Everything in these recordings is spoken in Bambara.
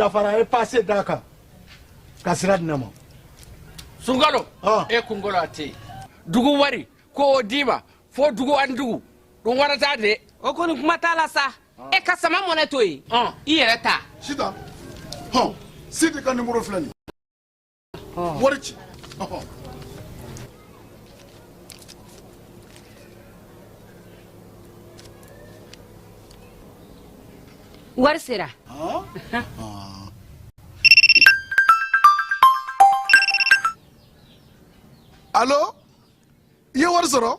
dafara a ye pase d'a kan ka sira di ne ma. Sunkalo e kunkolo a tɛ yen dugu wari ko o d'i ma fo dugu ani dugu dun wara t'a de. O kɔni kuma t'a la sa e ka sama mɔnɛ to yen i yɛrɛ ta. Sitan hɔn Sidi ka nimoro filɛ nin ye wari ci ɔhɔn. Wari sera. Alo, i ye wari sɔrɔ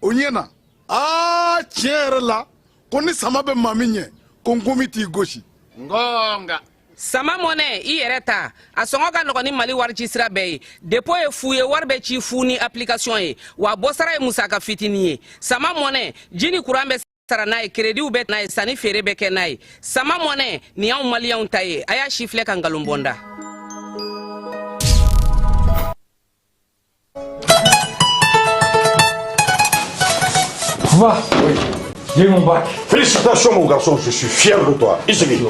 o ɲɛ na. Aa, tiɲɛ yɛrɛ la, ko ni sama bɛ maa min ɲɛ, ko nkomi t'i gosi. Ngonga. Sama mɔnɛ i yɛrɛ ta, a sɔngɔ ka nɔgɔn ni Mali wari ci sira bɛɛ ye. Dépôt ye fu ye, wari bɛ ci fu ni application ye, wa bɔsara ye musaka fitinin ye. Sama mɔnɛ, ji ni kuran bɛ sara n'a ye, créditw bɛ n'a ye, sanni feere bɛ kɛ n'a ye. Sama mɔnɛ nin y'anw maliyɛnw ta ye. A y'a si filɛ ka nkalon bɔ n da. Papa, oui, j'ai eu mon bac. Félicitations mon garçon, je suis fier de toi. Isigi.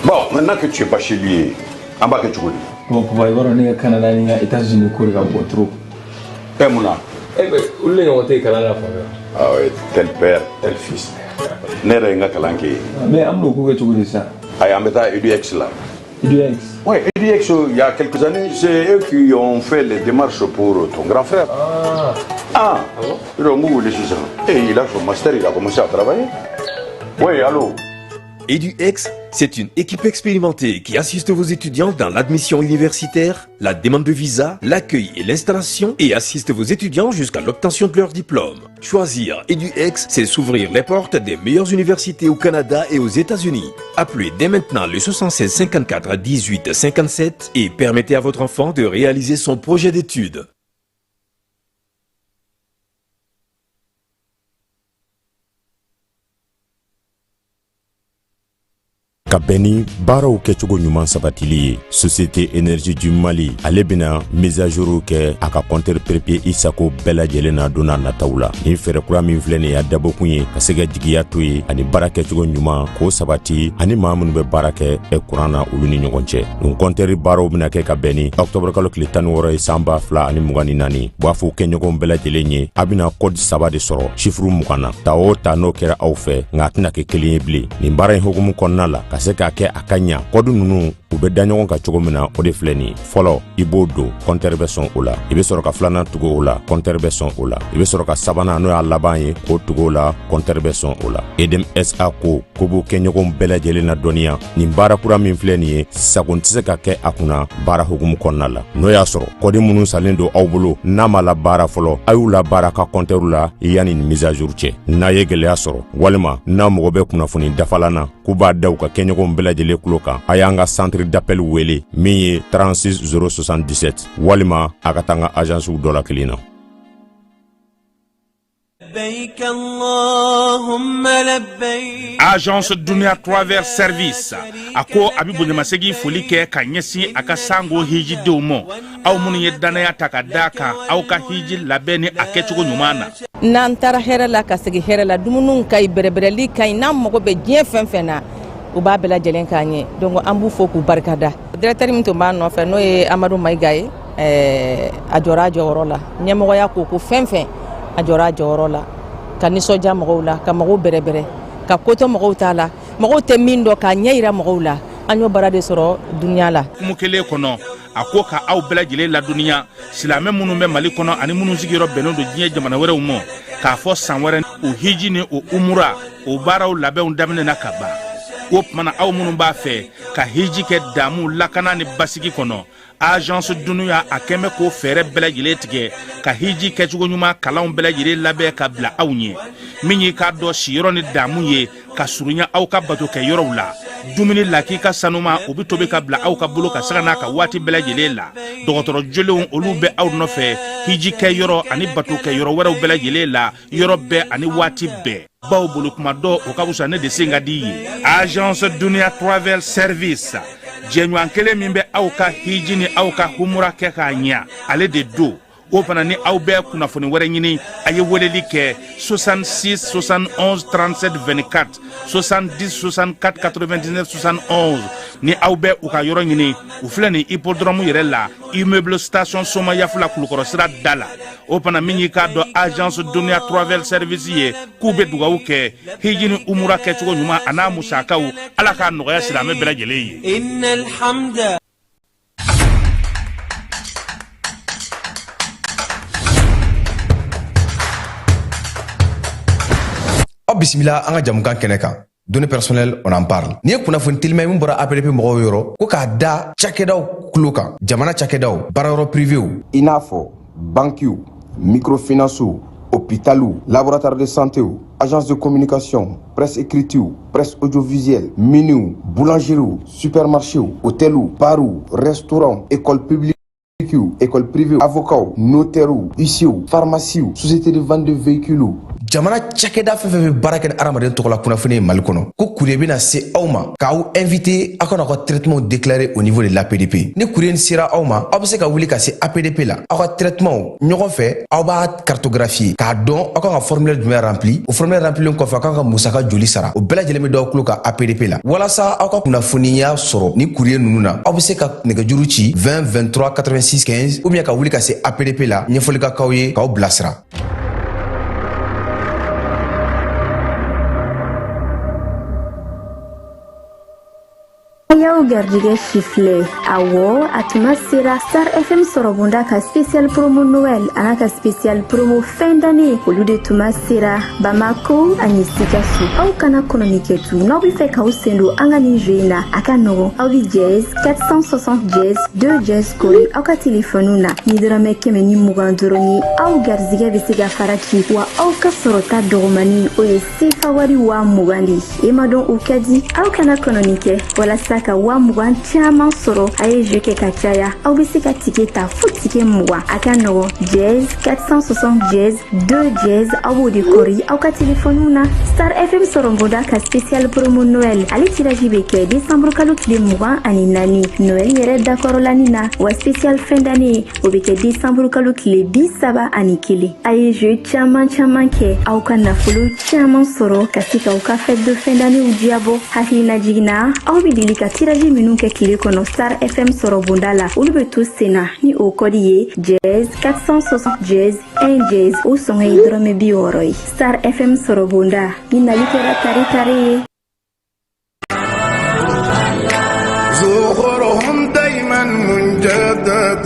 Bon, maintenant que tu es bachelier, an b'a kɛ cogo di? Bon papa, i b'a dɔn ne ka Canada ni n ka États-Unis ko de ka bon trop. Ɛ, mun na? Eh ben, olu de ɲɔgɔn tɛ yen kalan na fan fɛ. Ah oui, tel père, tel fils. Ne yɛrɛ ye n ka kalan kɛ yen. Mais an bɛn'o ko kɛ cogo di sisan? Ayi, an bɛ taa EDUX la. EDUX? Oui, EDUX, il y a quelques années, c'est eux qui ont fait les démarches pour ton grand frère. Ah. Ah, ah bon? Donc, où est sisan? Et il a son master, il a commencé à travailler. Oui, allô? EduX, c'est une équipe expérimentée qui assiste vos étudiants dans l'admission universitaire, la demande de visa, l'accueil et l'installation et assiste vos étudiants jusqu'à l'obtention de leur diplôme. Choisir EduX, c'est s'ouvrir les portes des meilleures universités au Canada et aux États-Unis. Appelez dès maintenant le 76 54 18 57 et permettez à votre enfant de réaliser son projet d'études. Ka bɛn ni baaraw kɛcogo ɲuman sabatili ye, Société Énergie du Mali ale bɛna mise à jour kɛ a ka compteur prépayé i sago bɛɛ lajɛlen na don n'a nataw la. Nin fɛɛrɛ kura min filɛ nin ye, a dabɔkun ye ka se ka jigiya to ye ani baara kɛcogo ɲuman k'o sabati ani maa minnu bɛ baara kɛ kuran na, olu ni ɲɔgɔn cɛ. Nin compteur baaraw bɛna kɛ ka bɛn ni octobre kalo tile 16 ye san 2024. B'a fɔ kɛɲɔgɔn bɛɛ lajɛlen ye, a bɛna code saba de sɔrɔ chiffre 20 na. Ta o ta, n'o kɛra aw fɛ, nka a tɛna kɛ kelen ye bilen. Nin baara in hukumu kɔnɔna la, ka se k'a kɛ a ka ɲa, code ninnu u bɛ da ɲɔgɔn kan cogo min na, o de filɛ nin ye. Fɔlɔ, i b'o don, compteur bɛ sɔn o la. I bɛ sɔrɔ ka filanan tugu o la, compteur bɛ sɔn o la. I bɛ sɔrɔ ka sabanan, n'o y'a laban ye, k'o tugu o la, compteur bɛ sɔn o la. Edem SA ko ko b'u kɛɲɔgɔnw bɛɛ lajɛlen na dɔnniya, nin baara kura min filɛ nin ye, sago tɛ se ka kɛ a kunna baara hukumu kɔnɔna la. N'o y'a sɔrɔ code minnu salen don aw bolo n'a ma la baara fɔlɔ, a y'u la baara ka compteur la yanni nin mise à jour cɛ. N'a ye gɛlɛya sɔrɔ walima n'a mago bɛ kunnafoni dafalan na, k'u b'a da u ka kɛɲɔgɔnw bɛɛ lajɛlen tulo kan, a y'an ka centre d'appel wele min ye 36 077, walima a ka taa an ka agencew dɔ la kelen na. لبيك اللهم لبيك. Agence Dunia Travel Service a ko a bɛ bonyamasegin foli kɛ ka ɲɛsin a ka sango hijidenw ma, aw minnu ye dannaya ta ka d'a kan aw ka hiji labɛn ni a kɛcogo ɲuman na. N'an taara hɛrɛ la ka segin hɛrɛ la, dumuniw ka ɲi, bɛrɛbɛrɛli ka ɲi. N'an mago bɛ diɲɛ fɛn fɛn na, u b'a bɛɛ lajɛlen k'an ye. Donc an b'u fo k'u barikada. Directeur min tun b'a nɔfɛ, n'o ye Amadu Mayiga ye, a jɔra a jɔyɔrɔ la. Ɲɛmɔgɔya ko ko fɛn fɛn, a jɔra a jɔyɔrɔ la ka nisɔndiya mɔgɔw la, ka mɔgɔw bɛrɛbɛrɛ, ka kotɔ mɔgɔw t'a la, mɔgɔw tɛ min dɔn k'a ɲɛ yira mɔgɔw la. An y'o baara de sɔrɔ dunuya la. Kumu kelen kɔnɔ, a ko ka aw bɛɛ lajɛlen ladɔnniya, silamɛ minnu bɛ Mali kɔnɔ ani minnu sigiyɔrɔ bɛnnen don diɲɛ jamana wɛrɛw ma, k'a fɔ san wɛrɛ o hiji ni o umura o baaraw labɛnw daminɛna ka ban. O tuma na, aw minnu b'a fɛ ka hiji kɛ damu, lakana ni basigi kɔnɔ, Agence Dunuya a kɛn bɛ k'o fɛɛrɛ bɛɛ lajɛlen tigɛ ka hiji kɛcogo ɲuman kalanw bɛɛ lajɛlen labɛn ka bila aw ɲɛ. Min y'i k'a dɔn siyɔrɔ ni damu ye ka surunya aw ka bato kɛ yɔrɔw la, dumuni lakika sanuma o bɛ tobi ka bila aw ka bolo ka sanga n'a ka waati bɛɛ lajɛlen la. Dɔgɔtɔrɔ jolenw olu bɛ aw nɔfɛ hiji kɛ yɔrɔ ani bato kɛ yɔrɔ wɛrɛw bɛɛ lajɛlen la, yɔrɔ bɛɛ ani waati bɛɛ. Baw bolo kuma dɔ o ka fisa ne de sen ka di ye. Agence Dunia Travel Service, jɛɲɔgɔn kelen min bɛ aw ka hiji ni aw ka humura kɛ k'a ɲɛ, ale de don. O fana ni aw bɛɛ kunnafoni wɛrɛ ɲini, a ye weleli kɛ 66 71 37 24, 70 64 99 71. Ni aw bɛ u ka yɔrɔ ɲini, u filɛ nin hippodrome yɛrɛ la, immeuble station Somayafula, Kulukɔrɔ sira da la. O fana min y'i k'a dɔn agence Dunia Travel Service ye, k'u bɛ dugawu kɛ hiji ni umura kɛcogo ɲuman a n'a musakaw, Ala k'a nɔgɔya silamɛ bɛɛ lajɛlen ye. إن الحمد Aw bisimila an ka jamukan kɛnɛ kan, données personnelles, on en parle. N'i ye kunnafoni telima ye min bɔra APDP mɔgɔw yɔrɔ, ko k'a da cakɛdaw kulo kan, jamana cakɛdaw, baarayɔrɔ privéw, i n'a fɔ bankiw, microfinancew, hôpitaliw, laboratoire de santéw, agence de communication, presse écritew, presse audiovisuelle, miniw, boulangeriew, supermarchéw, hôteliw, barw, restaurant, école publique, école privée, avocats, notaires, huissiers, pharmacies, société de vente de véhicules, jamana cakɛda fɛn fɛn bɛ baara kɛ ni hadamaden tɔgɔ la kunnafoni ye Mali kɔnɔ, ko courrier bɛna se aw ma k'aw invité aw kana aw ka traitement déclarer au niveau de l'APDP. Ni courrier sera aw ma, aw bɛ se ka wuli ka se APDP la, aw ka traitement ɲɔgɔn fɛ, aw b'a cartographier k'a dɔn aw kan ka formulaire jumɛn rempli. O formulaire remplilen kɔfɛ, aw kan ka musaka joli sara, o bɛɛ lajɛlen bɛ d'aw tulo kan APDP la. Walasa aw ka kunnafoniya sɔrɔ ni courrier ninnu na, aw bɛ se ka nɛgɛjuru ci 20 23 86 15 ou bien ka wuli ka se APDP la, ɲɛfɔli ka k'aw ye k'aw bilasira. Y'aw garijɛgɛ sifilɛ, awɔ, a tuma sera. Star FM sɔrɔbonda ka spécial promo Noël an'a ka spécial promo fin d'année, olu de tuma sera Bamako ani Sikaso. Aw kana kɔnɔni kɛ tu. N'aw be fɛ k'aw sen don an ka nin jeu in na, a ka nɔgɔn. Aw bi dièse 460 dièse 2 dièse kori aw ka telefɔniw na. Ni dɔrɔmɛ 120 dɔrɔn ye, aw garizigɛ be se ka fara ci, wa aw ka sɔrɔta dɔgɔmani, o ye sefa wari 20 000 de ye. E ma dɔn, o ka di. Aw kana kɔnɔni kɛ. Walasa ka 20 000 caaman sɔrɔ, a ye jeu kɛ ka caya. Aw be se ka ticket ta fo ticket 20. A ka nɔgɔn, dièse 460 dièse 2 dièse, aw b'o de kɔri aw ka telefɔniw na. Star FM sɔrɔbonda ka spécial promo Noël, ale tirage bɛ kɛ décembre kalo tile 24, Noël yɛrɛ dakɔrɔlani na, wa spécial fin d'année, o bɛ kɛ décembre kalo tile 31. A ye jeu caman caman kɛ, aw ka nafolo caman sɔrɔ ka se k'aw ka fête de fin d'année diyabɔ. Hakilina jiginna, aw bɛ deli ka tirage minnu kɛ tile kɔnɔ Star FM sɔrɔbonda la, olu bɛ to sen na ni o code ye dièse 460 dièse 1 dièse. O sɔngɔ ye dɔrɔmɛ 60 ye. Star FM sɔrɔbonda, ni nali kɛra tare tare ye. زخرهم دايما مجدد.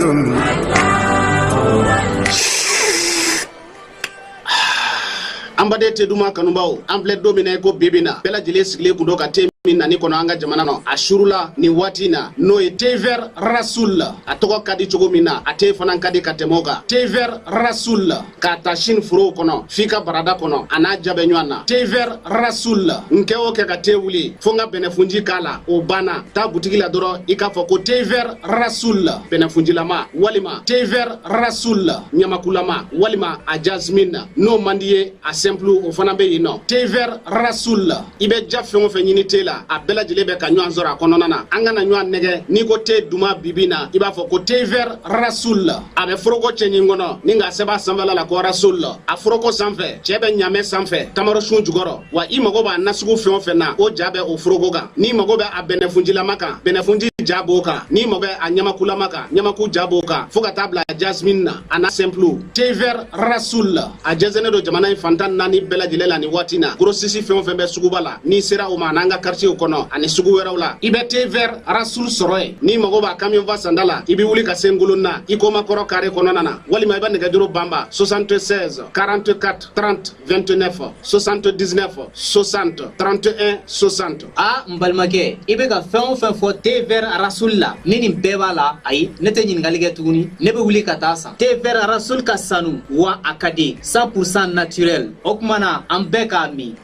An baden te duman kanubaw, an filɛ don min na i ko bibi na, bɛɛ lajɛlen sigilen kun don ka te min nani kɔnɔ an ka jamana nɔ a surula nin waati na, n'o ye thé vert Rasoul. A tɔgɔ ka di cogo min na, a te fana ka di ka tɛmɛ o kan. Thé vert Rasoul, k'a ta sini forow kɔnɔ f'i ka barada kɔnɔ, a n'a ja bɛ ɲɔgɔn na. Thé vert Rasoul, n kɛ o kɛ ka te wuli fo n ka bɛnɛfunji k'a la, o banna. Taa butigi la dɔrɔn, i k'a fɔ ko thé vert Rasoul bɛnɛfunjilama, walima thé vert Rasoul ɲamakulama, walima a jasmine. N'o man di ye, a simple, o fana bɛ yen nɔ. Thé vert Rasoul, i bɛ ja fɛn o fɛn ɲini te la, a bɛɛ lajɛlen bɛ ka ɲɔgɔn sɔrɔ a kɔnɔna na. An kana ɲɔgɔn nɛgɛ. N'i ko te duman bibi na, i b'a fɔ ko thé vert Rasoul. A bɛ foroko cɛɲi kɔnɔ ni k'a sɛbɛn a sanfɛla la ko Rasoul. A foroko sanfɛ, cɛ bɛ ɲamɛ sanfɛ tamarosun jukɔrɔ, wa i mago b'a nasugu fɛn o fɛn na, o ja bɛ o foroko kan. N'i mago bɛ a bɛnɛfunjilama kan, bɛnɛfunji ja b'o kan. N'i mago bɛ a ɲamakulama kan, ɲamaku ja b'o kan, fo ka taa bila jasmine na, a n'a simple. Thé vert Rasoul, a jɛnsɛnnen don jamana in fantan naani bɛɛ lajɛlen la nin waati na. Grossiste fɛn o fɛn bɛ suguba la, n'i sera o ma, a n'an ka quartier kɔnɔ ani sugu wɛrɛw la, i bɛ thé vert Rasoul sɔrɔ yen. N'i mago b'a camion fa sanda la, i bɛ wuli ka se Ngolon na, i komakɔrɔ carré kɔnɔna na, walima i bɛ nɛgɛjuru banba 76 44 30 29, 79 60 31 60. A n balimakɛ, i bɛ ka fɛn o fɛn fɔ thé vert Rasoul la, ni nin bɛɛ b'a la, ayi, ne tɛ ɲininkali kɛ tuguni, ne bɛ wuli ka taa san. Thé vert Rasoul ka sanu, wa a ka di, 100% naturel. O tuma na an bɛɛ k'a min.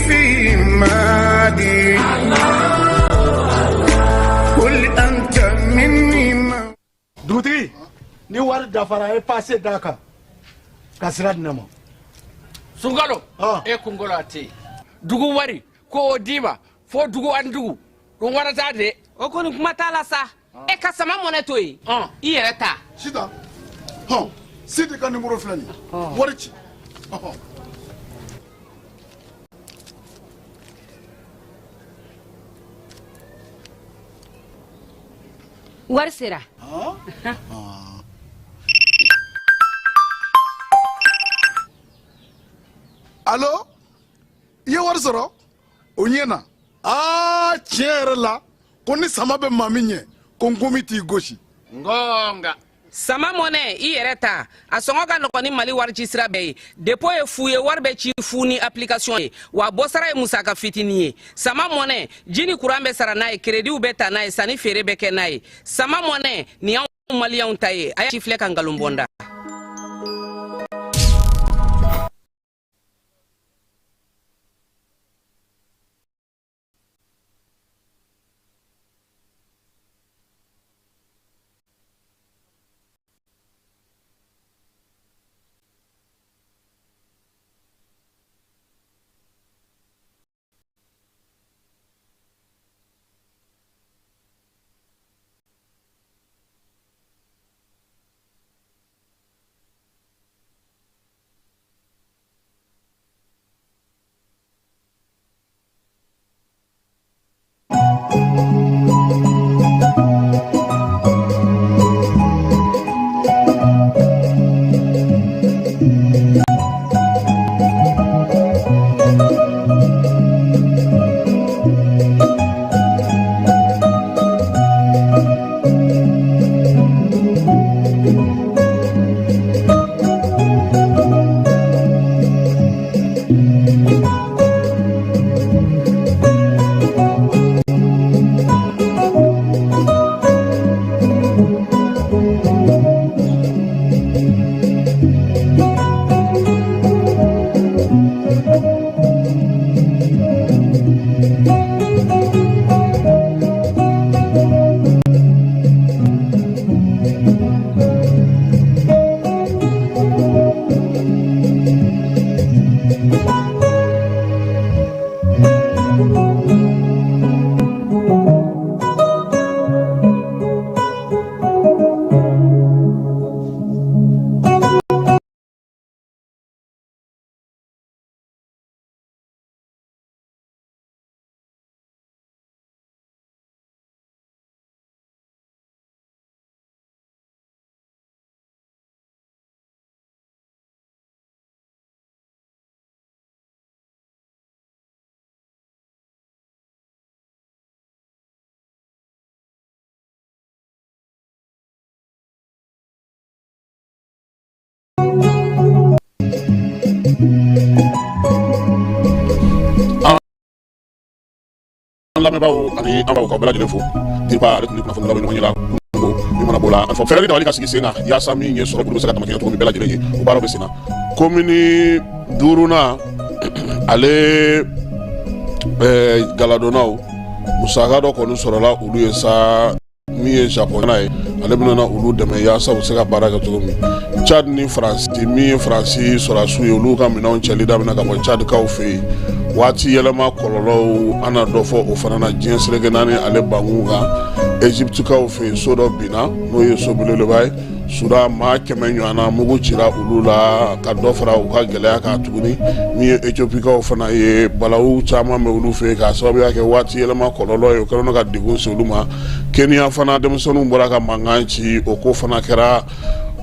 في مادي قل أنت مني ما Dugutigi, ni wari dafara, a ye passe d'a kan ka sira di ne ma. Sunkalo, e kunkolo a tɛ yen. Dugu wari ko o d'i ma fo dugu ani dugu, ɗum warata de. O kɔni, kuma t'a la sa. E ka sama mɔnɛ to yen, i yɛrɛ ta. Sitan, hɔn, Sidi ka nimoro filɛ nin ye, wari ci. Ɔhɔn. Wari sera. Alo, i ye wari sɔrɔ? O ɲɛna. Aa, tiɲɛ yɛrɛ la, ko ni sama bɛ maa min ɲɛ, ko nkomi t'i gosi. Ngonga. Sama mɔnɛ, i yɛrɛ ta, a sɔngɔ ka nɔgɔn ni Mali warici sira bɛɛ ye. Depo ye fu ye, wari bɛ ci fu ni application ye, wa bɔsara ye musaka fitinin ye. Sama mɔnɛ, ji ni kuran bɛ sara n'a ye, kerediw bɛ ta n'a ye, sanni feere bɛ kɛ n'a ye. Sama mɔnɛ nin y'anw maliyɛnw ta ye. A y'a ci filɛ ka nkalon bɔ n da. An lamɛnbaaw ani an baw, k'aw bɛɛ lajɛlen fo. Diriba ale tun ni kunnafoni labɛn ɲɔgɔn ye la kununko min mana b'o la, a fɔ fɛɛrɛ dabali ka sigi sen kan yaasa min ye sɔrɔ bolo bɛ se ka tamakiya cogo min bɛɛ lajɛlen ye, o baaraw bɛ sen na. Komini duurunan ale galadonnaw, musaka dɔ kɔni sɔrɔla olu ye sa. Min ye Japon ye, ale bɛna na olu dɛmɛ yaasa u bɛ se ka baara kɛ cogo min. Tchad ni Faransi, min ye Faransi sɔrɔdasiw ye, olu ka minɛnw cɛli daminɛ ka bɔ Tchadkaw fɛ yen. Waati yɛlɛma kɔlɔlɔw, an na dɔ fɔ o fana na. Diɲɛ seleke naani ale bangun kan, Egyptekaw fɛ yen, so dɔ binna, n'o ye so belebeleba ye. Sudan, maa 100 ɲɔgɔnna mugu cira olu la ka dɔ fara u ka gɛlɛya kan tuguni. Min ye Etiopikaw fana ye, balawu caman bɛ olu fɛ yen k'a sababuya kɛ waati yɛlɛma kɔlɔlɔ ye, o kɛlen don ka degun se olu ma. Kenya fana, denmisɛnninw bɔra ka mankan ci, o ko fana kɛra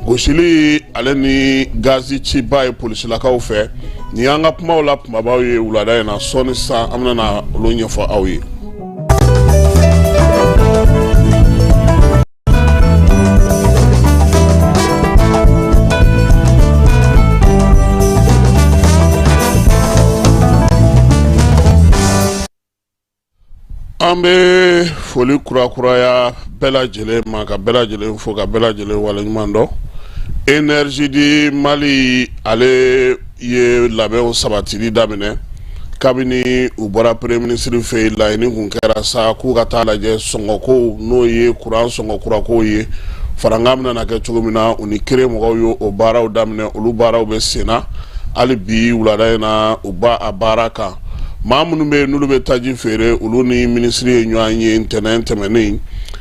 gosili ale ni gazi ciba ye polisilakaw fɛ. Nin y'an ka kumaw la kumabaw ye wulada in na. Sɔɔni sisan, an bɛna na olu ɲɛfɔ aw ye. An bɛ foli kurakuraya bɛɛ lajɛlen ma, ka bɛɛ lajɛlen fo, ka bɛɛ lajɛlen waleɲuman dɔn. Énergie du Mali ale ye labɛnw sabatili daminɛ kabini u bɔra premier ministre fɛ yen. Laɲini kun kɛra sa k'u ka taa lajɛ sɔngɔkow, n'o ye kuran sɔngɔ kurakow ye, farankan bɛna kɛ cogo min na. U ni CREE mɔgɔw ye o baaraw daminɛ, olu baaraw bɛ senna hali bi wulada in na, u b'a a baara kan. Maa minnu bɛ yen n'olu bɛ taji feere, olu ni minisiri ye ɲɔgɔn ye ntɛnɛn tɛmɛnen.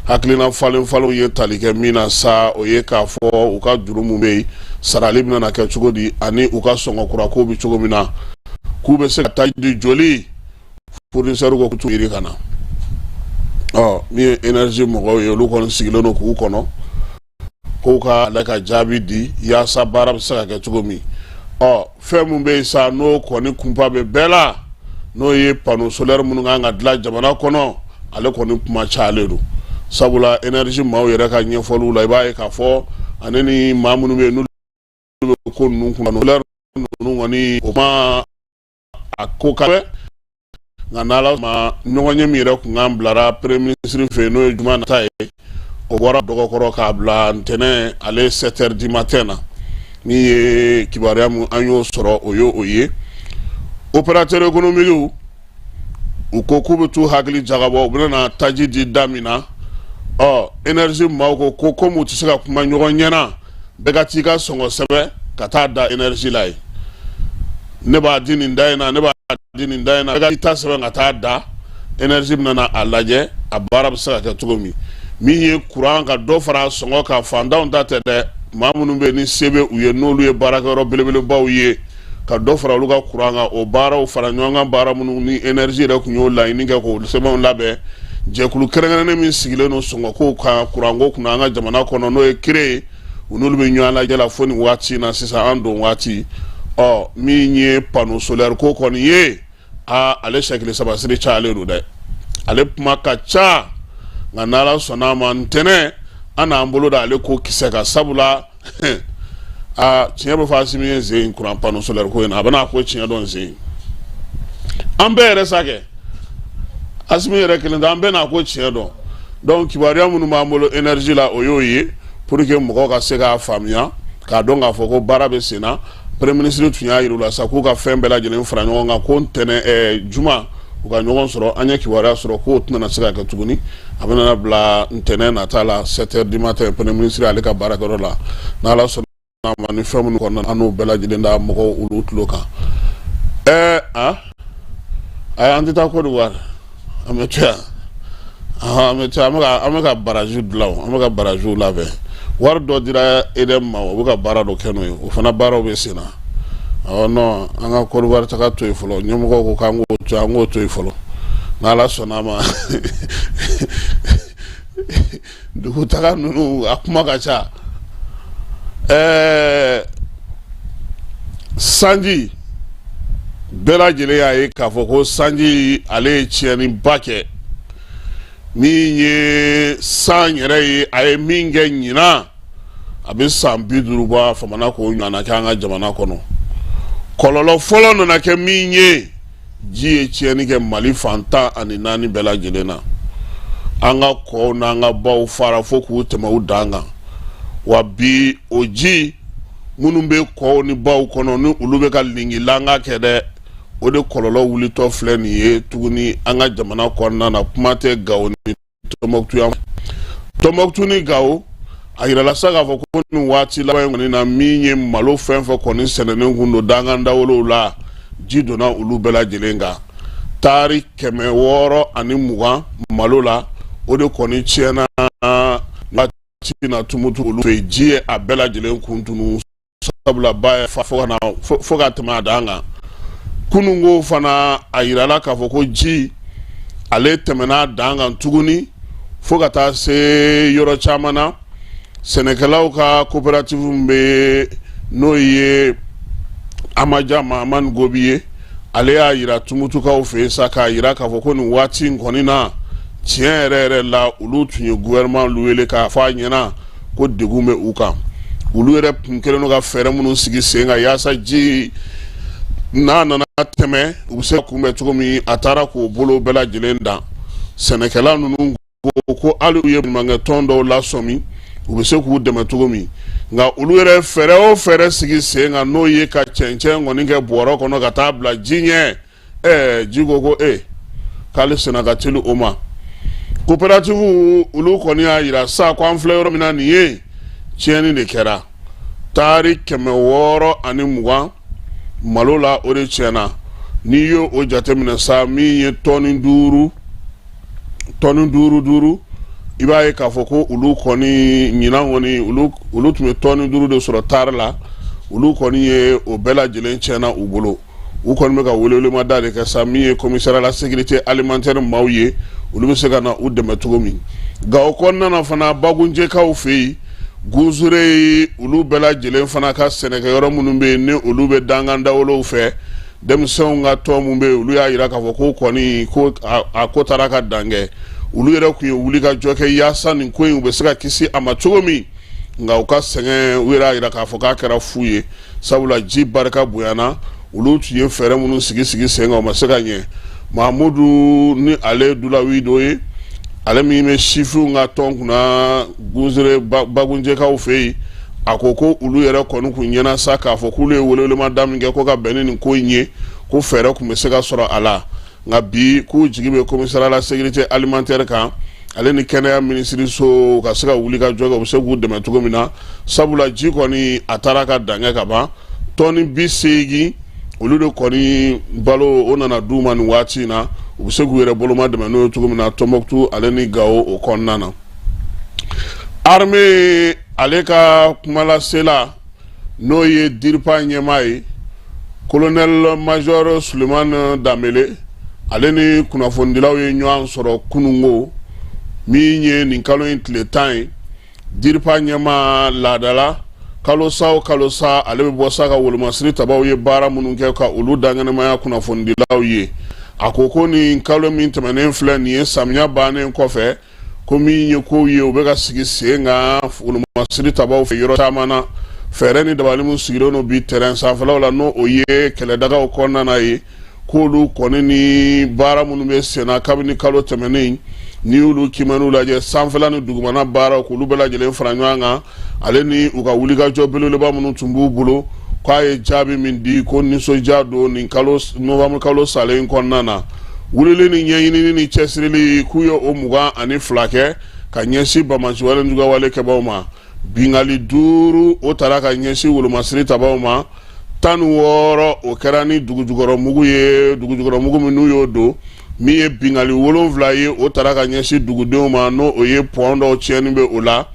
Hakilina falen falenw ye tali kɛ min na sa, o ye k'a fɔ u ka juru mun bɛ yen, sarali bɛna na kɛ cogo di, ani u ka sɔngɔ kura ko bɛ cogo min na, k'u bɛ se ka taa di joli. Fournisseur ko k'u yiri ka na. Ɔ, min ye énergie mɔgɔw ye, olu kɔni sigilen don k'u kɔnɔ k'u ka ale ka jaabi di yaasa baara bɛ se ka kɛ cogo min. Ɔ, fɛn min bɛ yen sa, n'o kɔni kunpa bɛ bɛɛ la, n'o ye panneau solaire minnu kan ka dilan jamana kɔnɔ, ale kɔni kuma cayalen don, sabula énergie maaw yɛrɛ ka ɲɛfɔliw la, i b'a ye k'a fɔ ani ni maa minnu bɛ yen, n'olu bɛ ko ninnu kunna, solaire ninnu kɔni, o ma a ko ka nka n'Ala ma ɲɔgɔn ye min yɛrɛ kun kan bilara premier ministre fɛ yen, n'o ye juma nata ye, o bɔra dɔgɔkɔrɔ k'a bila ntɛnɛn ale 7 heures du matin na. Min ye kibaruya min an y'o sɔrɔ, o ye o ye. Opérateur économique, u ko k'u bɛ t'u hakili jagabɔ, u bɛna taji di da min na. Ɔ, énergie maaw ko komi u tɛ se ka kuma ɲɔgɔn ɲɛna, bɛɛ ka t'i ka sɔngɔ sɛbɛn ka taa da énergie la yen. Ne b'a di nin da in na, ne b'a di nin da in na, bɛɛ ka ta sɛbɛn ka taa da. Énergie bɛna na a lajɛ, a baara bɛ se ka kɛ cogo min. Min ye kuran ka dɔ fara sɔngɔ kan, fantanw ta tɛ dɛ, maa minnu bɛ yen ni se bɛ u ye, n'olu ye baarakɛyɔrɔ belebelebaw ye, ka dɔ fara olu ka kuran kan. O baaraw fara ɲɔgɔn kan, baara minnu ni énergie yɛrɛ tun y'o laɲini kɛ k'o sɛbɛnw labɛn, jɛkulu kɛrɛnkɛrɛnnen min sigilen don sɔngɔko kan, kuranko kunna an ka jamana kɔnɔ, n'o ye CREE ye, u n'olu bɛ ɲɔgɔn lajɛ la fo nin waati in na sisan, an don waati. Ɔ, min ye panneau solaire ko kɔni ye, aa, ale sɛkili sabasiri cayalen don dɛ, ale kuma ka ca. Nka n'Ala sɔnna a ma, ntɛnɛn an n'an bolo da ale ko kisɛ kan, sabula aa, tiɲɛ bɛ fɔ Asimi ye zen kuran panneau solaire ko in na, a bɛna ko tiɲɛ dɔn zen. An bɛɛ yɛrɛ sa kɛ, Asimi yɛrɛ kelen tɛ, an bɛɛ n'a ko tiɲɛ dɔn. Donc kibaruya minnu b'an bolo énergie la, o y'o ye, pour que mɔgɔw ka se k'a faamuya, k'a dɔn k'a fɔ ko baara bɛ sen na. Premier ministre tun y'a yir'u la sa k'u ka fɛn bɛɛ lajɛlen fara ɲɔgɔn kan, ko ntɛnɛn juma u ka ɲɔgɔn sɔrɔ. An ye kibaruya sɔrɔ k'o tɛna se ka kɛ tuguni, a bɛna bila ntɛnɛn nata la, 7 heures du matin, premier ministre ale ka baarakɛyɔrɔ la. N'Ala sɔnna ma, ni fɛn minnu kɔnɔna, an n'o bɛɛ lajɛlen da mɔgɔw olu tulo kan. A ayi, an tɛ taa Côte d'Ivoire, an bɛ to yan, an bɛ to yan. An bɛ ka barrage dilan o, an bɛ ka barrage labɛn. Wari dɔ dira EDM ma, o bɛ ka baara dɔ kɛ n'o ye, o fana baaraw bɛ sen na. Awɔ, non, an ka Côte d'Ivoire taga to yen fɔlɔ. Ɲɛmɔgɔw ko k'an k'o to yen, an k'o to yen fɔlɔ. N'Ala sɔnna a ma, dugutaga ninnu a kuma ka ca. Sanji, bɛɛ lajɛlen y'a ye k'a fɔ ko sanji ale ye tiɲɛniba kɛ. Min ye san yɛrɛ ye, a ye min kɛ ɲinan, a bɛ san 50 bɔ, a famana k'o ɲɔgɔnna kɛ an ka jamana kɔnɔ. Kɔlɔlɔ fɔlɔ nana kɛ min ye, ji ye tiɲɛni kɛ Mali fan 14 bɛɛ lajɛlen na. An ka kɔw n'an ka baw fara fo k'u tɛmɛ u dan kan. Wa bi, o ji minnu bɛ kɔw ni baw kɔnɔ, ni olu bɛ ka lingilanga kɛ dɛ, o de kɔlɔlɔ wulitɔ filɛ nin ye tuguni an ka jamana kɔnɔna na. Kuma tɛ Gawo ni Tɔnbɔkutu yan, Tɔnbɔkutu ni Gawo, a yirala sa k'a fɔ ko nin waati laban in kɔni na, min ye malo fɛn fɛn kɔni sɛnɛnen kun don dankan dawolow la, ji donna olu bɛɛ lajɛlen kan. Taari 620 malo la, o de kɔni tiɲɛna waati na Tumutu olu fɛ yen. Ji ye a bɛɛ lajɛlen kun tunu, sabula ba ye fa fo ka na fo ka tɛmɛ a dan kan. Kununko fana, a yirala k'a fɔ ko ji ale tɛmɛna a dan kan tuguni fo ka taa se yɔrɔ caman na. Sɛnɛkɛlaw ka coopérative min bɛ, n'o ye Amaja Mahamani Gobi ye, ale y'a yira Tumutukaw fɛ yen sa, k'a yira k'a fɔ ko nin waati in kɔni na, tiɲɛ yɛrɛ yɛrɛ la, olu tun ye gouvernement wele k'a fɔ a ɲɛna ko degun bɛ u kan. Olu yɛrɛ tun kɛlen don ka fɛɛrɛ minnu sigi sen kan yaasa ji n'a nana tɛmɛ, u bɛ se ka kunbɛn cogo min, a taara k'o bolo bɛɛ lajɛlen dan. Sɛnɛkɛla ninnu ko hali u ye baɲumankɛ tɔn dɔw lasɔmi, u bɛ se k'u dɛmɛ cogo min. Nka olu yɛrɛ fɛɛrɛ o fɛɛrɛ sigi sen kan, n'o ye ka cɛncɛn kɔni kɛ bɔrɔ kɔnɔ ka taa bila ji ɲɛ, ji ko k'ale senna ka teli o ma. Coopérative olu kɔni y'a yira sa ko an filɛ yɔrɔ min na nin ye, tiɲɛni de kɛra taari 620 malo la, o de tiɲɛna. N'i ye o jateminɛ sa, min ye tɔni duuru, tɔni duuru duuru, I b'a ye k'a fɔ ko olu kɔni ɲinan kɔni olu tun bɛ tɔni 5 de sɔrɔ taari la. Olu kɔni ye o bɛɛ lajɛlen tiɲɛna u bolo. U kɔni bɛ ka welewelemada de kɛ sa, min ye commissariat la sécurité alimentaire maaw ye, olu bɛ se ka na u dɛmɛ cogo min. Gawo kɔnɔna na fana, Bagunjɛkaw fɛ yen, Gunsure, olu bɛɛ lajɛlen fana ka sɛnɛkɛyɔrɔ minnu bɛ yen, ni olu bɛ dankan dawolow fɛ, denmisɛnw ka tɔn min bɛ yen, olu y'a jira k'a fɔ ko kɔni ko a ko taara ka dan kɛ. Olu yɛrɛ tun ye wulikajɔ kɛ yaasa nin ko in u bɛ se ka kisi a ma cogo min, nka u ka sɛgɛn, u yɛrɛ y'a jira k'a fɔ k'a kɛra fu ye, sabula ji barika bonyana. Olu tun ye fɛɛrɛ minnu sigi sigi sen kan, o ma se ka ɲɛ. Mahamudu ni ale dulawi dɔ ye, ale min bɛ sifinw ka tɔn kunna Gunsure Bagunjɛkaw fɛ yen, a ko ko olu yɛrɛ kɔni kun ɲɛna sa k'a fɔ k'olu ye welewelemada min kɛ ko ka bɛn ni nin ko in ye, ko fɛɛrɛ tun bɛ se ka sɔrɔ a la. Nka bi, k'u jigi bɛ commissariat la sécurité alimentaire kan, ale ni kɛnɛya minisiriso, ka se ka wuli ka jɔ kɛ, u bɛ se k'u dɛmɛ cogo min na, sabula ji kɔni a taara ka dan kɛ ka ban. Tɔni 80 olu de kɔni balo o nana d'u ma nin waati in na, u bɛ se k'u yɛrɛ boloma dɛmɛ n'o ye cogo min na Tɔnbɔkutu ale ni Gawo o kɔnɔna na. Armée ale ka kumalasela, n'o ye DIRPA ɲɛmaa ye, colonel major Sulemani Danbele, ale ni kunnafonidilaw ye ɲɔgɔn sɔrɔ kununko min ye nin kalo in tile 10 ye. DIRPA ɲɛmaa laadala, kalo sa o kalo sa, ale bɛ bɔ sa ka wolomasiri tabaw ye baara minnu kɛ ka olu dankɛnɛmaya kunnafonidilaw ye. A ko ko nin kalo min tɛmɛnen filɛ nin ye, samiya bannen kɔfɛ, ko min ye kow ye u bɛ ka sigi sen kan wolomasiri tabaw fɛ yɔrɔ caman na, fɛɛrɛ ni dabali min sigilen don bi terrain sanfɛlaw la, n'o o ye kɛlɛdagaw kɔnɔna na ye, k'olu kɔni ni baara minnu bɛ senna kabini kalo tɛmɛnen, n'i y'olu kiimɛniw lajɛ, sanfɛla ni dugumana baaraw, k'olu bɛɛ lajɛlen fara ɲɔgɔn kan, ale ni u ka wulikajɔ belebeleba minnu tun b'u bolo, k'a ye jaabi min di, ko nisɔndiya don. Nin kalo novembre kalo salen kɔnɔna na, wulili ni ɲɛɲinini ni cɛsirili, k'u ye o 22 kɛ ka ɲɛsin banbaanciwale juguyawale kɛbaw ma. Binkanni 5 o tara ka ɲɛsin wolomasiri tabaw ma, 16 o kɛra ni dugujukɔrɔmugu ye, dugujukɔrɔmugu min n'u y'o don. Min ye binkanni 7 ye, o tara ka ɲɛsin dugudenw ma, n'o o ye pɔn dɔw tiɲɛni bɛ o la.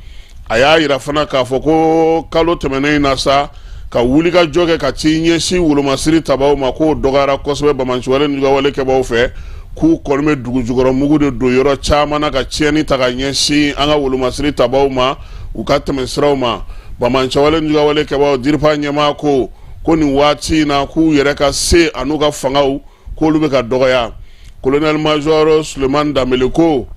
A y'a yira fana k'a fɔ ko kalo tɛmɛnen in na sa, ka wulikajɔ kɛ ka t'i ɲɛsin wolomasiri tabaw ma, k'o dɔgɔyara kosɛbɛ banbaanciwale ni juguyawale kɛbaw fɛ, k'u kɔni bɛ dugujukɔrɔmugu de don yɔrɔ caman na ka tiɲɛni ta ka ɲɛsin an ka wolomasiri tabaw ma, u ka tɛmɛsiraw ma. Banbaanciwale ni juguyawale kɛbaw, DIRPA ɲɛmaa ko ko nin waati in na, k'u yɛrɛ ka se an'u ka fangaw, k'olu bɛ ka dɔgɔya. Colonel major Sulemani Danbele ko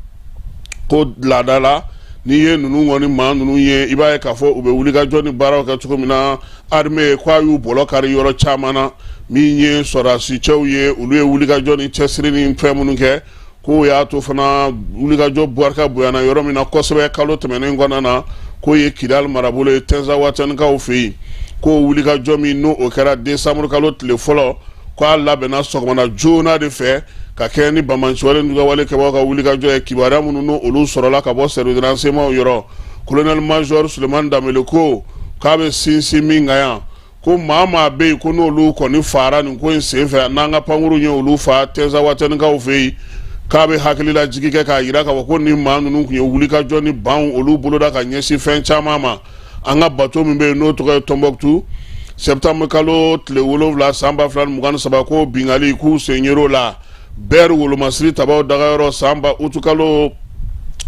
ko laada la, n'i ye ninnu kɔni maa ninnu ye, i b'a ye k'a fɔ u bɛ wulikajɔ ni baaraw kɛ cogo min na, armée ko a y'u bɔlɔ kari yɔrɔ caman na. Min ye sɔrɔdasi cɛw ye, olu ye wulikajɔ ni cɛsiri ni fɛn minnu kɛ, k'o y'a to fana wulikajɔ barika bonyana yɔrɔ min na kosɛbɛ kalo tɛmɛnen kɔnɔna na, k'o ye Kidali marabolo ye, Tɛnzawatɛnikaw fɛ yen. K'o wulikajɔ min n'o o kɛra décembre kalo tile fɔlɔ, k'a labɛnna sɔgɔmada joona de fɛ ka kɛ ni banbaanciwale ni juguyawale kɛbagaw ka wulikajɔ ye, kibaruya minnu n'o olu sɔrɔla ka bɔ service de renseignement yɔrɔ. Colonel major Sulemani Danbele ko k'a bɛ sinsin min kan yan, ko maa maa bɛ yen ko n'olu kɔni faara nin ko in senfɛ, n'an ka pankuru ye olu fa Tɛnzawatɛnikaw fɛ yen, k'a bɛ hakililajigi kɛ k'a jira k'a fɔ ko nin maa ninnu tun ye wulikajɔ ni banw olu boloda ka ɲɛsin fɛn caman ma. An ka bato min bɛ yen n'o tɔgɔ ye Tɔnbɔkutu, septembre kalo tile 7 san 2023, ko binkanni k'u sen yer'o la. Bɛri wolomasiri tabaw dagayɔrɔ, sanba utu kalo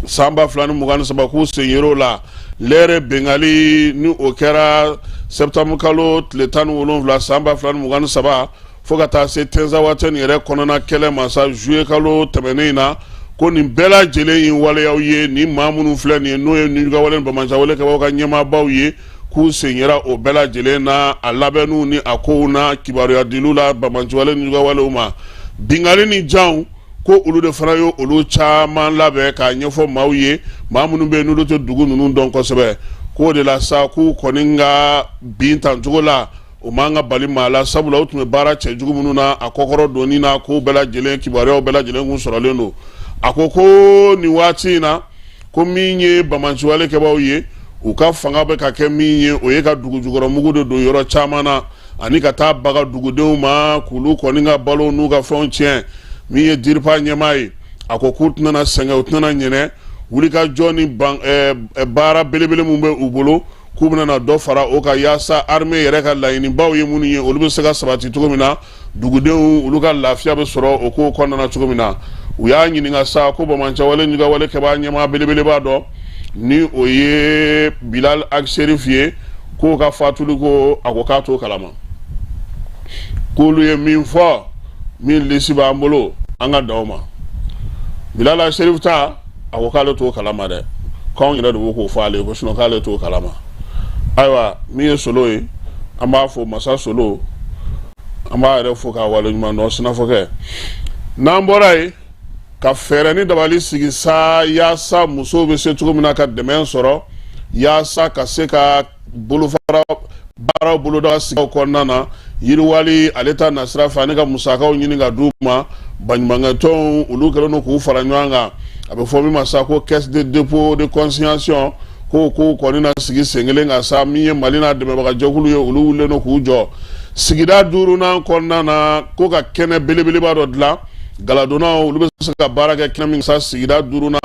san 2023, k'u sen yer'o la. Lɛrɛ binkanni ni o kɛra septembre kalo tile 17 san 2023, fo ka taa se Tɛnzawatɛni yɛrɛ kɔnɔna kɛlɛ ma sa juillet kalo tɛmɛnen in na, ko nin bɛɛ lajɛlen ye waleyaw ye, nin maa minnu filɛ nin ye, n'o ye nijuguyawale ni banbaanciwale kɛbagaw ka ɲɛmaabaw ye, k'u sen yera o bɛɛ lajɛlen na, a labɛnniw ni a kow na kibaruya diliw la banbaanciwale ni juguyawalew ma. Binkanni ni janw, ko olu de fana ye olu caman labɛn k'a ɲɛfɔ maaw ye, maa minnu bɛ yen n'olu tɛ dugu ninnu dɔn kosɛbɛ. K'o de la sa, k'u kɔni ka bin tancogo la, o man ka bali maa la, sabula u tun bɛ baara cɛjugu minnu na a kɔkɔrɔ donni na, k'o bɛɛ lajɛlen kibaruyaw bɛɛ lajɛlen kun sɔrɔlen don. A ko ko nin waati in na, ko min ye banbaanciwale kɛbaaw ye, u ka fanga bɛ ka kɛ min ye, o ye ka dugujukɔrɔmugu de don yɔrɔ caman na, ani ka taa baga dugudenw ma k'olu kɔni ka balo n'u ka fɛnw tiɲɛ. Min ye DIRPA ɲɛmaa ye, a ko k'u tɛna sɛgɛn, u tɛna ɲinɛ. wulikajɔ ni baara belebele min bɛ u bolo k'u bɛna na dɔ fara o kan yaasa armée yɛrɛ ka laɲinibaw ye minnu ye olu bɛ se ka sabati cogo min na dugudenw olu ka lafiya bɛ sɔrɔ o ko kɔnɔna na cogo min na u y'a ɲininka sa ko banbaanciwale juguwale kɛbaa ɲɛmaa belebeleba dɔ ni o ye Bilal Ag Cherif ye k'o ka fatuli ko a ko k'a t'o kalama k'olu ye min fɔ min lisi b'an bolo an ka dan o ma Bilal Ag Cherif ta a ko k'ale t'o kalama dɛ k'anw yɛrɛ de b'o k'o fɔ ale ye ko sinon k'ale t'o kalama ayiwa min ye solo ye an b'a fo masa solo an b'a yɛrɛ fo k'a waleɲuman dɔn sinafɔkɛ n'an bɔra yen ka fɛɛrɛ ni dabali sigi sa yaasa musow bɛ se cogo min na ka dɛmɛ sɔrɔ yaasa ka se ka bolofara baaraw boloda sigidaw kɔnɔna na yiriwali ale ta nasira fɛ ani ka musakaw ɲini ka d'u ma baɲumankɛtɔnw olu kɛlen don k'u fara ɲɔgɔn kan a bɛ fɔ min ma sa ko caisse de dépôt de consignation ko ko kɔni na sigi sen kelen kan sa min ye mali n'a dɛmɛbagajɛkulu ye olu wulilen don k'u jɔ sigida duurunan kɔnɔna na ko ka kɛnɛ belebeleba dɔ dilan galadonnaw olu bɛ se ka baara kɛ kɛnɛ min sa sigida duurunan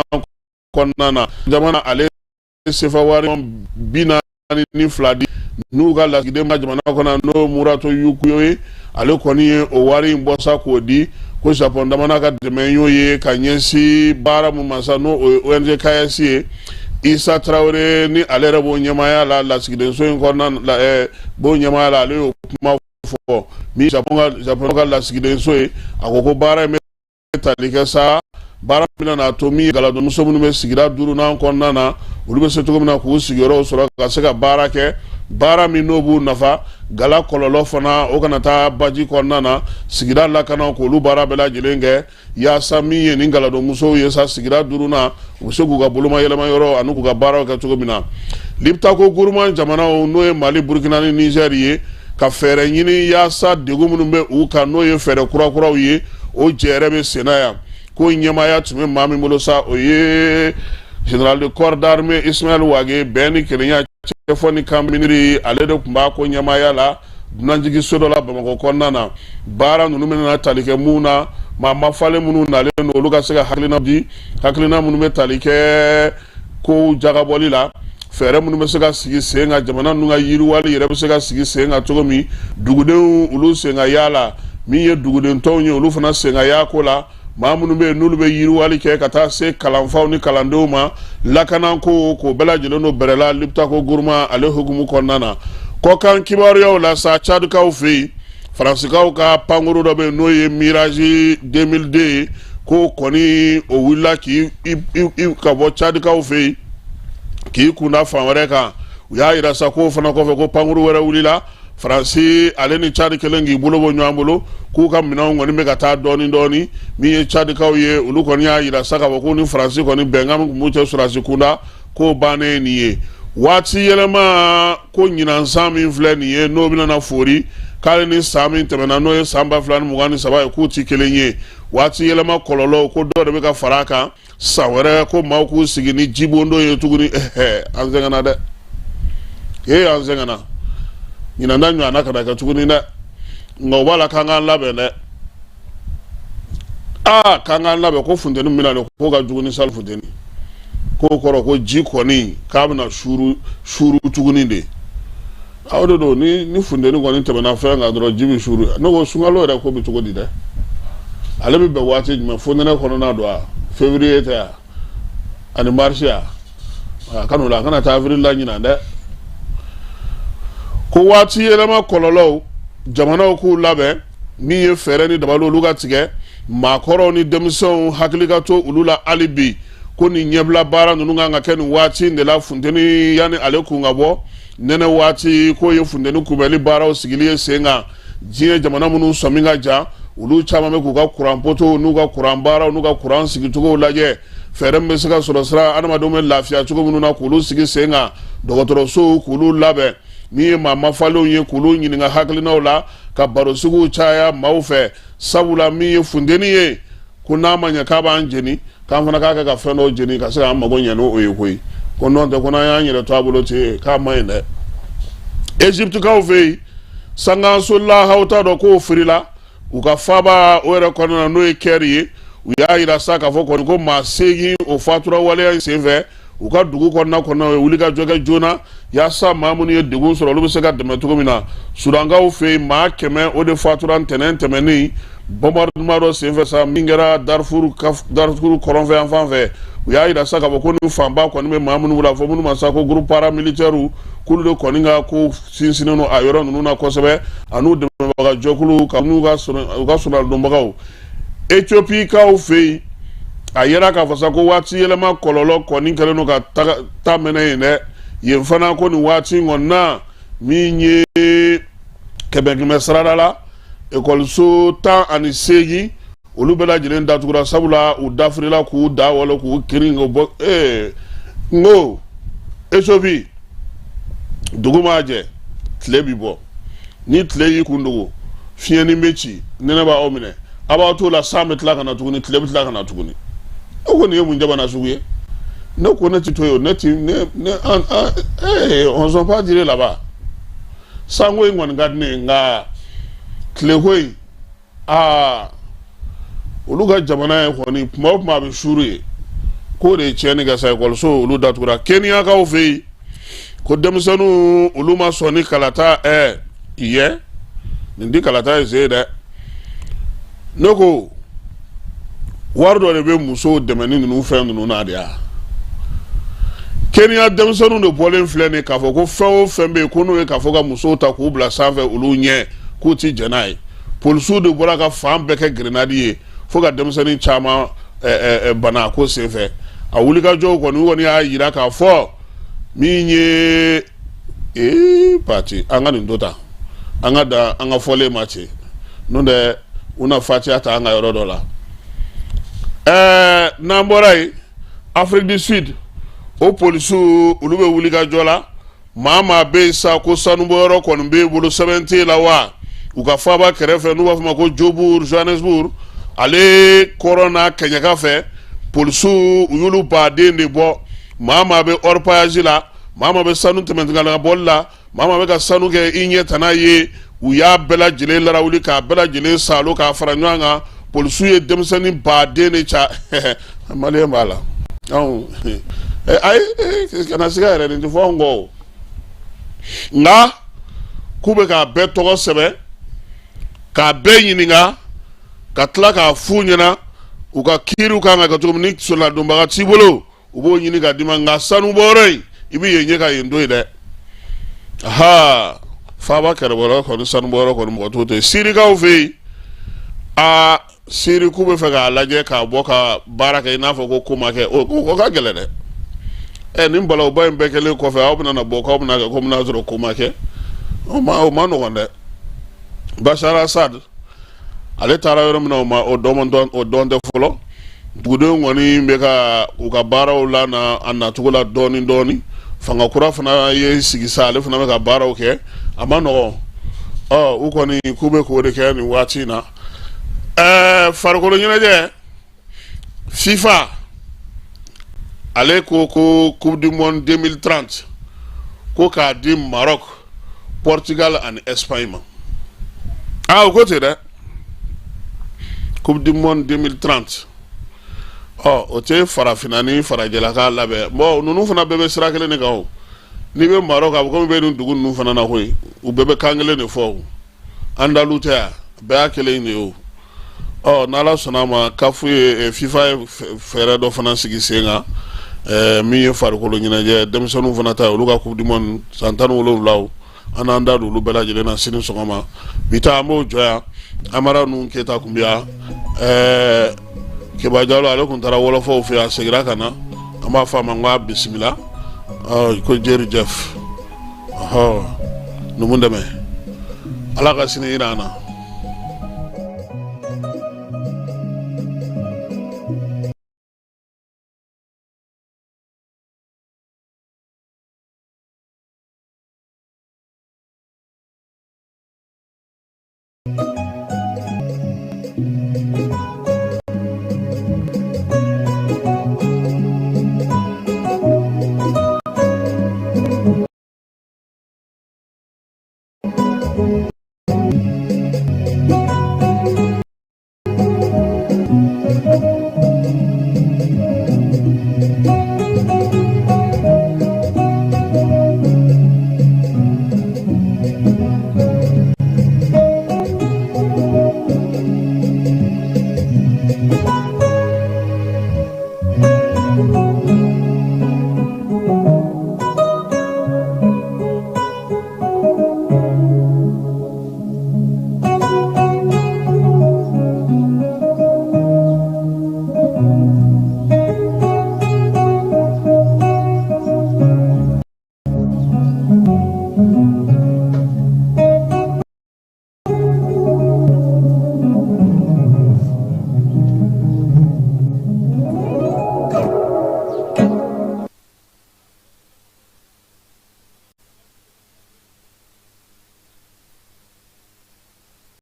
kɔnɔna na jamana ale sefa wari 42 di n'u ka lasigiden ma jamana kɔnɔ n'o Murato Yukuyo ye ale kɔni ye o wari in bɔ sa k'o di ko Japon jamana ka dɛmɛ y'o ye ka ɲɛsin baara mun ma sa n'o o ye ONG KS ye Isa Tarawele ni ale yɛrɛ b'o ɲɛmaaya la lasigidenso in kɔnɔna la b'o ɲɛmaaya la ale y'o kuma fɔ min Japon ka lasigidenso ye a ko ko baara in bɛ tali kɛ sa baara bɛna n'a to min ye galadonmuso minnu bɛ sigida duurunan kɔnɔna na olu bɛ se cogo min na k'u sigiyɔrɔw sɔrɔ ka se ka baara kɛ baara min n'o b'u nafa gala kɔlɔlɔ fana o kana taa baji kɔnɔna na sigida lakana k'olu baara bɛɛ lajɛlen kɛ yaasa min ye nin galadonmusow ye sa sigida duurunan u bɛ se k'u ka bolomayɛlɛma yɔrɔ ani k'u ka baaraw kɛ cogo min na Liptako Gourma jamanaw n'o ye Mali Burukina ni Nizɛri ye ka fɛɛrɛ ɲini yaasa degun minnu bɛ u kan n'o ye fɛɛrɛ kurakuraw ye o jɛrɛ bɛ senna yan ko ɲɛmaaya tun bɛ maa min bolo sa o ye général de corps d'armée Ismaël Wagué bɛn ni kelenya cɛfɔ ni kan minisiri ale de tun b'a ko ɲɛmaaya la dunanjiginso dɔ la Bamakɔ kɔnɔna na baara ninnu bɛna tali kɛ mun na maa mafalen minnu nalen don olu ka se ka hakilina di hakilina minnu bɛ tali kɛ kow jagabɔli la fɛɛrɛ minnu bɛ se ka sigi sen kan jamana ninnu ka yiriwali yɛrɛ bɛ se ka sigi sen kan cogo min dugudenw olu sen ka y'a la min ye duguden tɔw ye olu fana sen ka y'a ko la maa minnu bɛ yen n'olu bɛ yiriwali kɛ ka taa se kalanfaw ni kalandenw ma lakanako k'o bɛɛ lajɛlen don bɛrɛ la Liptako Gourma ale hukumu kɔnɔna na kɔkan kibaruyaw la sa Tchadkaw fɛ yen Faransikaw ka pankuru dɔ bɛ yen n'o ye Mirage 2000D ye k'o kɔni o wulila k'i ka bɔ Tchadkaw fɛ yen k'i kunda fan wɛrɛ kan u y'a yira sa k'o fana kɔfɛ ko pankuru wɛrɛ wulila Faransi ale ni Tchad kɛlen k'i bolo bɔ ɲɔgɔn bolo k'u ka minɛnw kɔni bɛ ka taa dɔɔni dɔɔni min ye Tchadkaw ye olu kɔni y'a yira sa k'a fɔ k'u ni Faransi kɔni bɛnkan min tun b'u cɛ sɔrɔdasi kunda k'o bannen ye nin ye waati yɛlɛma ko ɲinan san min filɛ nin ye n'o bɛna na foori k'ale ni san min tɛmɛna n'o ye san 2023 ye k'u ti kelen ye waati yɛlɛma kɔlɔlɔw ko dɔ de bɛ ka fara a kan san wɛrɛ ko maaw k'u sigi ni jibondo ye tuguni an sɛgɛnna dɛ ee an sɛgɛnna ɲinan ta ɲɔgɔnna kana kɛ tuguni dɛ nka o b'a la k'an k'an labɛn dɛ aa k'an k'an labɛn ko funteni min bɛna k'o ka jugu ni sali funteni k'o kɔrɔ ko ji kɔni k'a bɛna suuru suuru tuguni de aw de don ni ni funteni kɔni tɛmɛna fɛn kan dɔrɔn ji bɛ suuru ne ko sunkalo yɛrɛ ko bɛ cogo di dɛ ale bɛ bɛn waati jumɛn fonɛnɛ kɔnɔna don wa février tɛ yan ani mars yan a kan'o la a kana taa avril la ɲinan dɛ ko waati yɛlɛma kɔlɔlɔw jamanaw k'u labɛn min ye fɛɛrɛ ni dabali olu ka tigɛ maakɔrɔw ni denmisɛnw hakili ka to olu la hali bi ko nin ɲɛbila baara ninnu kan ka kɛ nin waati in de la funteni yanni ale kun ka bɔ nɛnɛ waati k'o ye funteni kunbɛli baaraw sigili ye sen kan diɲɛ jamana minnu sɔmi ka jan olu caman bɛ k'u ka kuran potow n'u ka kuran baaraw n'u ka kuran sigicogow lajɛ fɛɛrɛ min bɛ se ka sɔrɔ sira adamadenw bɛ lafiya cogo minnu na k'olu sigi sen kan dɔgɔtɔrɔsow k'olu labɛn min ye maa mafalenw ye k'olu ɲininka hakilinaw la ka barosigiw caya maaw fɛ sabula min ye funteni ye ko n'a ma ɲɛ k'a b'an jeni k'an fana k'a kɛ ka fɛn dɔw jeni ka se k'an mago ɲɛ n'o ye koyi ko n'o tɛ ko n'an y'an yɛrɛ to a bolo ten k'a ma ɲi dɛ Egyptekaw fɛ yen sankanso lahawuta dɔ k'o firila u ka faaba o yɛrɛ kɔnɔna na n'o ye Caire ye U y'a yira sa k'a fɔ kɔni ko maa 8 o fatura waleya in senfɛ u ka dugu kɔnɔna kɔnɔ. U ye wulikajɔ kɛ joona yaasa maa minnu ye degun sɔrɔ, olu bɛ se ka dɛmɛ cogo min na. Sudankaw fɛ yen, maa 100 o de fatura ntɛnɛn tɛmɛnen bombardement dɔ senfɛ sa, min kɛra Darfur kɔrɔnfɛ yan fan fɛ. U y'a yira sa k'a fɔ ko nin fanba kɔni bɛ maa minnu bolo, a fɔ minnu ma sa ko groupe paramilitaire, k'olu de kɔni ka ko sinsinnen don a yɔrɔ ninnu na kosɛbɛ, an'u dɛmɛbaga jɛkuluw ka n'u ka u ka sɔrɔdonbagaw. Etiopikaw fɛ yen, a yera k'a fɔ sa ko waati yɛlɛma kɔlɔlɔ kɔni kɛlen don ka ta mɛnɛ yen dɛ. Yen fana ko nin waati in kɔni na, min ye 100 100 sarada la, ekɔliso 18, olu bɛɛ lajɛlen datugura, sabula u dafirila k'u da walo k'u kirin k'u bɔ. N ko Ethiopie, dugu maa jɛ, tile bi bɔ. Ni tile y'i kun dogo, fiɲɛnin bɛ ci, nɛnɛ b'aw minɛ, a b'aw t'o la, san bɛ tila ka na tuguni, tile bɛ tila ka na tuguni. Ne ko nin ye mun jamana sugu ye? Ne ko ne ti to yen, ne ti ne ne an an on sont pas dire là-bas. Sanko in kɔni ka di ne ye, nka tileko in, aa, olu ka jamana ye kɔni, kuma o kuma a bɛ suuru ye k'o de ye tiɲɛni kɛ sa. Ekɔliso olu datugura. Keniyakaw fɛ yen ko denmisɛnninw olu ma sɔn ni kalata yɛ nin di kalata ye sen dɛ. Ne ko wari dɔ de bɛ musow dɛmɛ ni ninnu fɛn ninnu na de ya. Keniya denmisɛnninw de bɔlen filɛ nin k'a fɔ ko fɛn o fɛn bɛ yen ko n'o ye k'a fɔ ka musow ta k'u bila sanfɛ olu ɲɛ, k'u ti jɛn n'a ye. Polisiw de bɔra ka fan bɛɛ kɛ grenade ye fo ka denmisɛnnin caman bana a ko senfɛ. A wulikajɔw kɔni, u kɔni y'a yira k'a fɔ min ye pati an ka nin to tan, an ka dan an ka fɔlen ma ten, n'o tɛ u na fatiya ta an ka yɔrɔ dɔ la. N'an bɔra yen, Afrique du Sud, o polisiw olu bɛ wulikajɔ la. Maa maa bɛ yen sa ko sanubɔyɔrɔ kɔni b'e bolo, sɛbɛn t'e la wa, u ka faaba kɛrɛfɛ n'u b'a fɔ ma ko Joburg, Johannesburg, ale kɔrɔn n'a kɛɲɛka fɛ, polisiw u y'olu baden de bɔ. Maa maa bɛ orpaillage la, maa maa bɛ sanu tɛmɛtigɛ bɔli la, maa maa bɛ ka sanu kɛ i ɲɛ tana ye, u y'a bɛɛ lajɛlen larawuli k'a bɛɛ lajɛlen saalo k'a fara ɲɔgɔn kan. Polisiw ye denmisɛnnin baden de ca, maliyɛn b'a la. Anw ayi, kana siga yɛrɛ, nin tɛ fɔ anw kɔ o. Nka k'u bɛ k'a bɛɛ tɔgɔ sɛbɛn k'a bɛɛ ɲininka ka tila k'a f'u ɲɛna u ka kiiriw kan ka kɛ cogo min. Ni soladonbaga t'i bolo, u b'o ɲini ka d'i ma. Nka sanubɔyɔrɔ in, i bɛ yen ɲɛ ka yen to yen dɛ. Aha, faaba kɛrɛbɔyɔrɔ kɔni, sanubɔyɔrɔ kɔni, mɔgɔ t'o to yen. Sirikaw fɛ yen, aa, Siri k'u bɛ fɛ k'a lajɛ k'a bɔ ka baara kɛ i n'a fɔ ko ko ma kɛ. O ka gɛlɛn dɛ. Nin balawuba in bɛɛ kɛlen kɔfɛ, aw bɛna na bɔ k'aw bɛna kɛ komi n'a sɔrɔ ko ma kɛ. O ma nɔgɔn dɛ. Bashar Assad, ale taara yɔrɔ min na, o ma o dɔn, o dɔn tɛ fɔlɔ. Dugudenw kɔni bɛ ka u ka baaraw la na a nacogo la dɔɔni dɔɔni. Fanga kura fana ye sigi sa, ale fana bɛ ka baaraw kɛ, a ma nɔgɔn. Ɔ, u kɔni k'u bɛ k'o de kɛ nin waati in na. Farikolo ɲɛnajɛ, FIFA ale ko ko Coupe du monde 2030 ko k'a di Maroc, Portugal ani Espagne ma. Aa, o ko ten dɛ, Coupe du monde 2030. Ɔ, o tɛ farafinna ni farajɛla k'a labɛn. Bon, ninnu fana bɛɛ bɛ sira kelen de kan. O n'i bɛ Maroc, a bɛ komi bɛ nin dugu ninnu fana na koyi, u bɛɛ bɛ kan kelen de fɔ. O Andalu tɛ yan, bɛɛ y'a kelen de ye. O ɔ, n'Ala sɔnna a ma, CAF ye, FIFA ye fɛɛrɛ dɔ fana sigi sen kan, min ye farikolo ɲɛnajɛ denmisɛnninw fana ta ye, olu ka Coupe du monde san 17. An n'an da don olu bɛɛ lajɛlen na sini sɔgɔma. Bi ta, an b'o jɔ yan. Amara ninnu Keyita tun bɛ yan, Keba Jalo, ale tun taara wɔlɔfɔw fɛ yan, a seginna ka na. An b'a fɔ a ma ko a bisimila, ko Jerry Jeff. Ɔhɔ, numu dɛmɛ, Ala ka sini yira an na.